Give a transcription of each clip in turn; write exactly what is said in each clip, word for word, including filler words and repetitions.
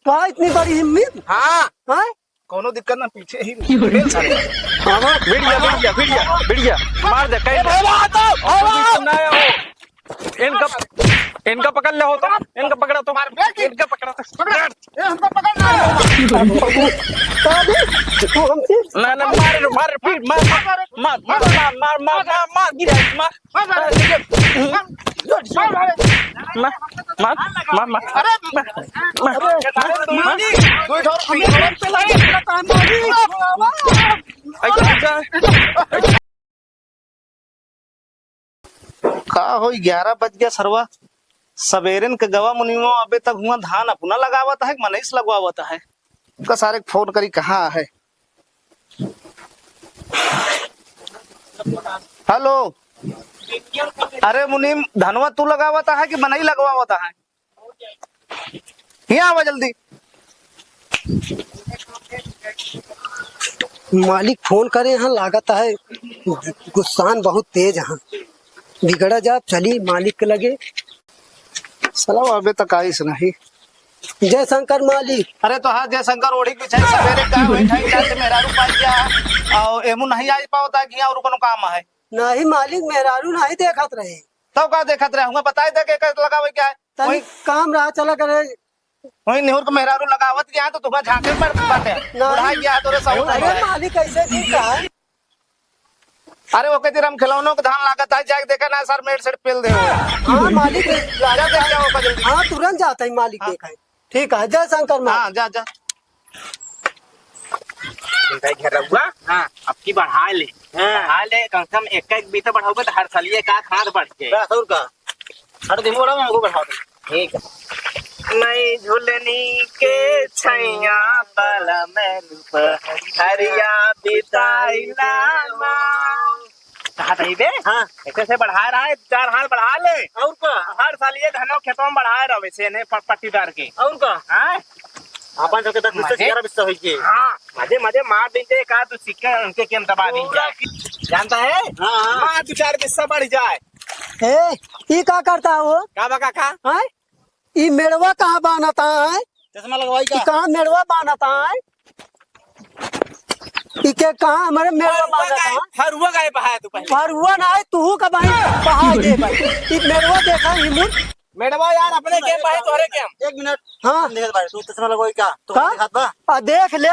का इतनी बड़ी हिम्मत? हाँ। हाँ? कौनो दिक्कत ना, पीछे ही मिल सारे। हाँ, हाँ। भिड़ गया, भिड़ गया, भिड़ गया, भिड़ गया। मार दे, कहीं ए, भाई, बात हो, भाई, बात हो। ना हो। इनका, इनका पकड़ ले हो तो, इनका पकड़ा तो, इनका पकड़ा तो। पकड़। ए, हमको पकड़ ना। ना, ना, मार, मार, पीट, मार, मार, गिरा, मार। मार, मार, मार, मार, मार। अरे, मार, मार, मार, मार। मार। दो ठोर, तीन ठोर। अच्छा, अच्छा। का हो, ग्यारह बज गया सरवा, सबेरेन के गवा मुनिमो अबे तक हुआ धान अपना लगावत है कि मनईस लगवावत है? का सारे के फोन करी, कहाँ है? हेलो, अरे मुनीम, धनवा तू लगावत है कि मनई लगवावत है? हियाँ आवा जल्दी। मालिक फोन करे हैं, लागत है गुस्सान बहुत तेज हैं। बिगड़ा जा, चली मालिक के लगे। साला अबे तक आइस नहीं। जय शंकर मालिक। अरे तो हाँ, जय शंकर ओढ़ी के बिछाई, सबेरे का वही ठाई जाते मेहरारू पाई गया। और एमू नहीं आई पावता कि और कोनो काम है? नहीं मालिक, मेहरारू नहीं देखत रहे। तब का देखत रहे? हुआ बताई दे के कर लगावे क्या है? तनी वही काम रहा, चला करे। वही निहुर के मेहरारू लगावत गया तो तुम्हें झांके पर बाटे। नहीं। बुढ़ा गया तोरे सहूर अरे नहीं है। मालिक, ऐसे जी का है? अरे ओके दिन हम खिलौनों के धान लागत है, जाके देखा ना सर, मेड़ सेड़ पेल दे हो। हाँ मालिक, जा देख के आओ जल्दी। हाँ, तुरंत जाता है मालिक, हाँ। देखा है। ठीक है, जय शंकर मालिक। हाँ, जा, जा। भाई घर रहुआ, हाँ। अब की बढ़ा ले, हाँ। बढ़ा ले, कम से कम एक एक बीता बढ़ाओगे तो हर साल ये का खाद बढ़ जाए। बस और का? हर दिन बढ़ाओ, हमको बढ़ा दो। ठीक है। नई झुलनी के छैया वाला मैं रूप हरिया बिताई लाना। कहा था बे? हाँ। ऐसे से बढ़ा रहा है, चार हाथ बढ़ा ले। और का? हर साल ये धनो खेतों में बढ़ा रहे वैसे ने प-, पट्टीदार के। और का? हाँ? अपन सबके दस बीस से मजे? ग्यारह बीस से होई के। हाँ, मजे, मजे मार देते, एक आध सिक्का उनके के हम दबा दी पूरा जाए। की जानता है? हाँ, हाँ। मार दो चार बीस से बढ़ जाए। ए, ई का करता हो? का बा काका? हाँ? ई मेड़वा कहाँ बान्हता है? चश्मा लगवाई का? ई कहाँ मेड़वा बान्हता है? ई के कहाँ हमारे मेड़वा फरुआ बान्हता गाय, है? फरुआ गाय बहाया तू पहले। फरुआ ना है, तू का भाई बहा दे भाई। ई मेड़वा देखा ही मुन। मेड़वा यार अपने गेम बहाए तोहरे गेम। एक मिनट। हाँ। देख भाई, तू चश्मा लगवाई का? तू का? दिखात बा? आ, देख ले।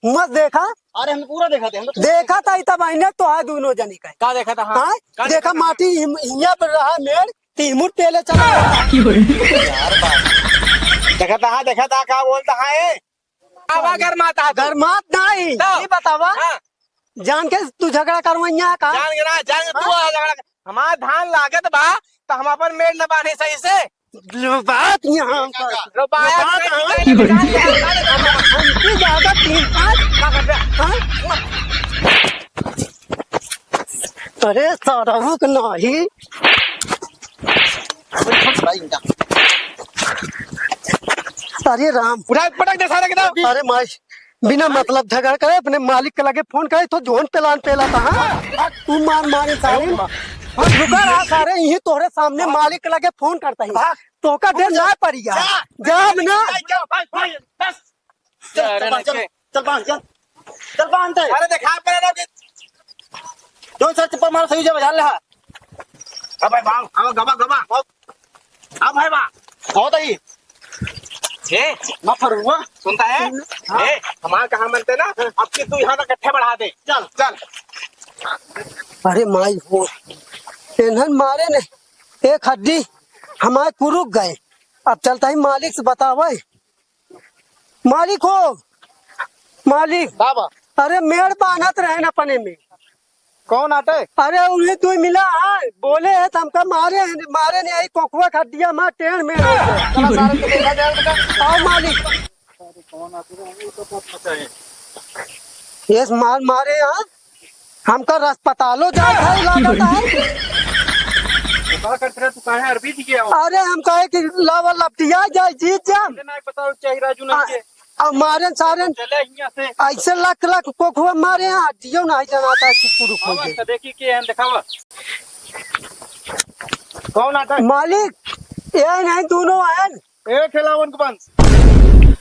मत देखा। अरे, हम पूरा देखा थे, हम तो देखा था, इतना बहिने तो है दोनों जनी का। का देखा था? हाँ? हाँ? का देखा देखा था? माटी हिम-, हिया पर रहा मेड़, तीमुर पेले चला। यार बात। देखा था, देखा था, का बोलता है? आवा गरमाता है तू। गरमात नहीं, तो? ये बतावा। हाँ। जान के तू झगड़ा करवैया का? जान के ना, जान के तू हाँ? आ झगड़ा कर। हमार धान लागत बा, तो हम अपन मेड़ न बांधे सही से। लो बात यहाँ पर। लो बात लो बात नहीं, यहाँ नहीं, पर। नहीं, नहीं, नहीं, नहीं, नहीं। हमसे ज्यादा तीन पाँच। हाँ? अरे सारहू के नाही। अरे राम। उठा, पटक दे सारे के दो। अरे माई, बिना मतलब झगड़ करे अपने मालिक के लगे फोन करे तो जोन पेलान पेला था, हाँ? तू मार मारे सारे। हम रुका रहा सारे, यही तोहरे सामने मालिक के लगे फोन करता ही। तोका डर ना पड़िया। जा। जा ना। जा, जा, जा, बस। चल, चल, बांध, चल, चल, बांध, चल। चल, बांध दे। अरे, देखा, पहले ना कि जो सर चप्पल मारो, सही जगह जान ले, हाँ। अब भाई, बांध, अब गबा, गबा। अब भाई, बा। बहुत आई। ए, माफ करो, हुआ। सुनता है? हाँ। ए, हमार कहा मनते ना, अब की तू यहाँ तक इकट्ठे बढ़ा दे। चल, चल। अरे माई हो, इन्हन मारे ने, एक हड्डी हमारे कुरुक गए। अब चलता ही मालिक से बतावे। मालिक हो, मालिक। का बा? अरे मेड़ बान्हत रहे न अपने में। कौन आटे? अरे उन्हें तू मिला है, बोले है तो हमका मारे है, मारे नहीं आई कोखुआ खड्डिया मार टेढ़ मेढ़ हो गए। चला सारे को देखा जाए बेटा। आओ मालिक। ये मार मारे यहाँ। हमका अस्पतालो जाए भाई लागत है। तो का करत रहे, तू काहे अरबी जी के आओ? अरे हम कहे कि लावा लपटिया जाए जीत जाम। ना बताओ चाहे राजू नहीं आ, के। अब मारे सारे चले हियां से। ऐसे लाख लाख कोखुआ मारे हैं, जियो नहीं जनाता है कि पुरुष हो आवा, गए। अच्छा, देखी के हैं, दिखावा। कौन आता है? मालिक, ये नहीं दोनों हैं। ए खेलावन के बंस।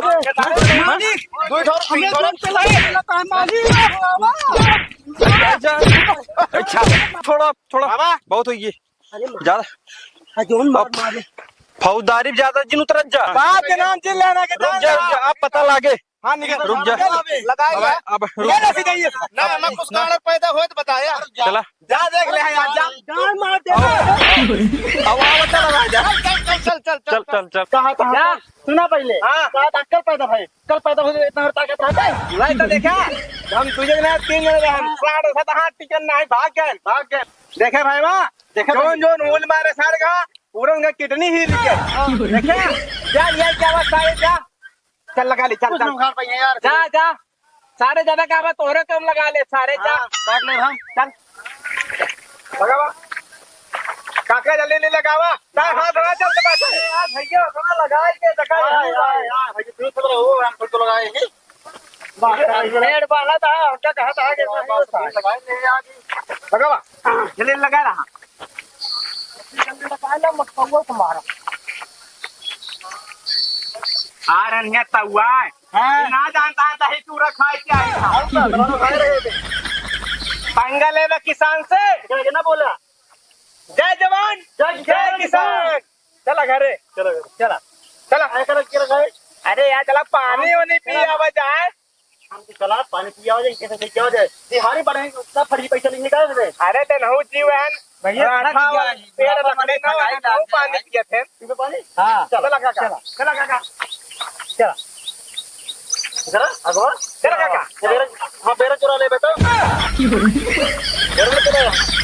मार। अरे, मालिक, दो ठो, हमें तीन ठो। कौन चलाए? मालिक। अच्छा, अच्छा, छोड़ा, छोड़ा। बाबा। बहुत होइए। अरे, मार। ज्यादा। हाँ, जोन मार, अब मारे। फौजदारी ज्यादा जिन उतरत जा। बाप के नाम जिन लेना के रुक जान जा, जा। रुक जा, अब पता लागे। हाँ, निकल। रुक जा। लगाए अब, जा। अब रुक ये जा। रस्सी चाहिए। ना, हमें कुछ कारण पैदा होए तो बताया। चला। जा देख ले यार, जा। जान मार दे। अब, अब, अब चला जा। चल, चल, चल, चल, चल, चल। चल, चल, चल। कहा था? क्या? सुना पहले। हाँ। कहा था, कल पैदा भाई, कल पैदा हो जाए, इतना ताकत रहता है? नहीं तो देखा, हम दो जने, तीन जने रहे, साढ़े सात हाथ टिकन नहीं, भाग गए, भाग गए। देखे भाई, वाह, देखे जोन, भाई। जोन उल मारे सारे का, पूरन का किडनी हिल गया। देखे, जा, ये क्या बात, सारे जा। चल लगा ले, चल, कुछ चल। नहीं उखाड़ पाएंगे यार। जा, जा। सारे ज्यादा काम है, तोहरे काम लगा ले, सारे जा। हाँ, काट ले हम। चल। लगावा। काका जल्दी ले लगावा। तार हाथ धरा, चल के पाछे। अरे यार, भैया, थोड़ा लगाए के, देखा यार, यार, यार, यार। यार, भैया, तू तो रहो, हम खुद तो लगाए ही। पेड़ वाला था, क्या कहा था कि लगाए ले यार। लगावा। जल्दी लगा रहा। जल्दी लगा ले, मत कौआ को मारा। आ रहा है तौआ। हाँ। ना जानता है दही चूरा खाए क्या है। हम तो खाए रहे थे। पंगा लेबे किसान से। क्या, क्या ना बोला? जय जवान, जय जय किसान। किसान। चला घरे। चला घरे। चला। चला। ऐसा लग के रखा है। अरे यार, चला पानी वानी पी आवा जाए। हम तो चला पानी पिया हो जाए, कैसे क्या हो जाए? दिहाड़ी बढ़े, उतना फर्जी पैसा नहीं निकाल रहे। अरे, ते नहु जीव है। भैया, राठा वाला पेड़ लकड़ी ना है, वो पानी पिए थे। पीबे पानी? हाँ। चला काका। चला। चला काका। चला। जरा, अगवा। चला काका। ये बेरा, हाँ, बेरा चुरा ले बेटा। बेरा चुरा।